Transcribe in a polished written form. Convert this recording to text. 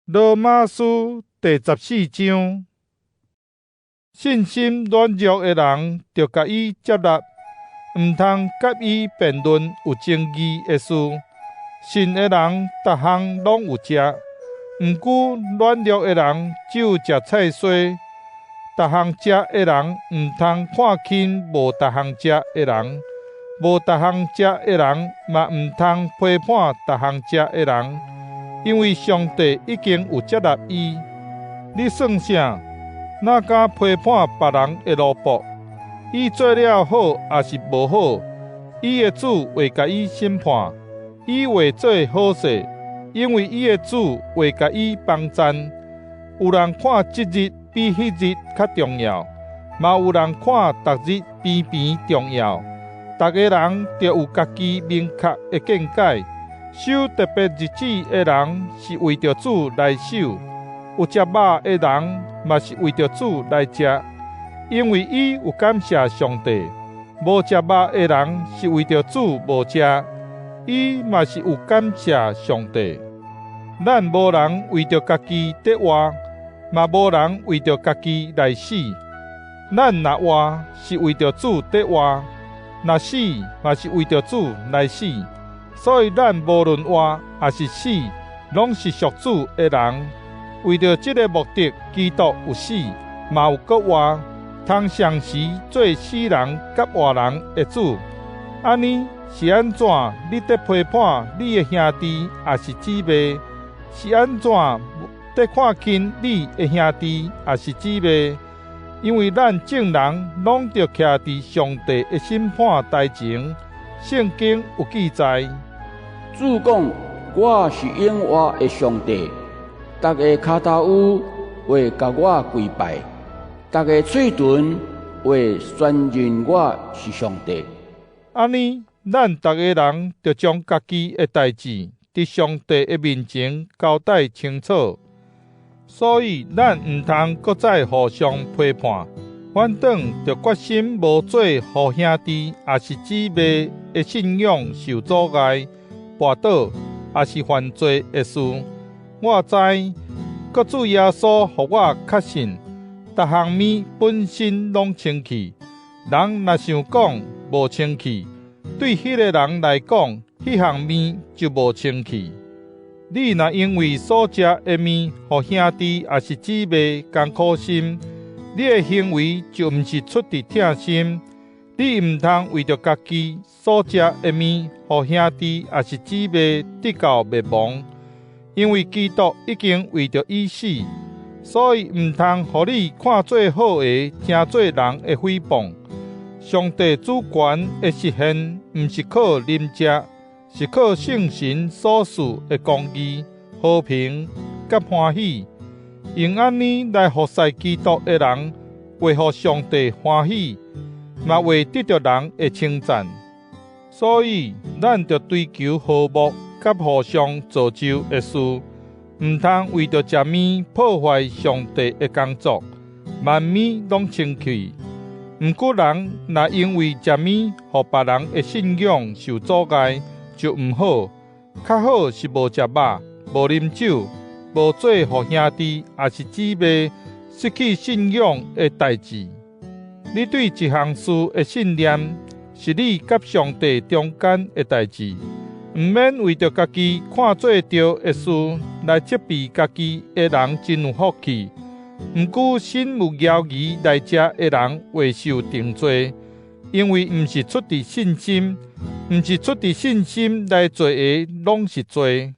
羅馬書第14章，信心軟弱的人，著共伊接納，毋通佮伊辯論有爭議的事。信的人，逐項攏有食，毋過軟弱的人只有食菜衰。逐項食的人，毋通看輕無逐項食的人；無逐項食的人，嘛毋通批判逐項食的人。因為上帝已經有接納伊。你算啥？哪敢批判別人的奴僕？伊做了好抑是無好，伊的主會共伊審判。伊會做好勢，因為伊的主會共伊幫贊。有人看這日比彼日較重要，嘛有人看逐日平平重要。逐个人著有家己明確的見解。守特別日子的人是為著主來守，有食肉的人嘛是為著主來食，因為伊有感謝上帝。無食肉的人是為著主無食，伊嘛是有感謝上帝。咱無人為著家己得活，嘛無人為著家己來死。咱若活是為著主得活，若死嘛是為著主來死。所以咱無論活抑是死，攏是屬主的人。為著這个目的，基督有死，嘛有閣活，通雙時做死人佮活人的主。按呢是按怎？你佇批判你的兄弟抑是姊妹？是按怎佇看輕你的兄弟抑是姊妹？因為咱眾人攏著徛佇上帝的審判臺前。聖經有記載：主講，我是永活的上帝，逐个跤頭趺會共我跪拜，逐个喙唇會宣認我是上帝。按呢，咱逐个人著將家己的代誌，佇上帝的面前交代清楚。所以，咱毋通閣再互相批判，反轉著決心無做予兄弟抑是姊妹的信仰受阻礙、跋倒，抑是犯罪的事。我知，閣主耶穌予我確信，逐項物本身攏清氣。人若想講無清氣，對彼个人來講，彼項物就無清氣。你若因為所食的物，予兄弟抑是姊妹艱苦心，你的行為就毋是出佇疼心。你毋通為著家己所食的物，予兄弟抑是姊妹得到滅亡，因為基督已經為著伊死，所以毋通予你看做好的，成做人的誹謗。上帝主權的實現，毋是靠啉食，是靠聖神所賜的公義、和平佮歡喜。用按呢來服侍基督的人，會予上帝歡喜，嘛會得著人的稱讚。所以，咱著追求和睦佮互相造就的事，毋通為著食物破壞上帝的工作。萬物攏清氣，毋過人若因為食物，予別人的信仰受阻礙，就毋好。較好是無食肉、無啉酒、無做予兄弟抑是姊妹失去信仰的代誌。你對一項事的信念，是你佮上帝中間的代誌，毋免為著家己看做對的事來責備家己的人真有福氣。毋過心有猶疑來食的人會受定罪，因為毋是出佇信心，毋是出佇信心來做的，攏是罪。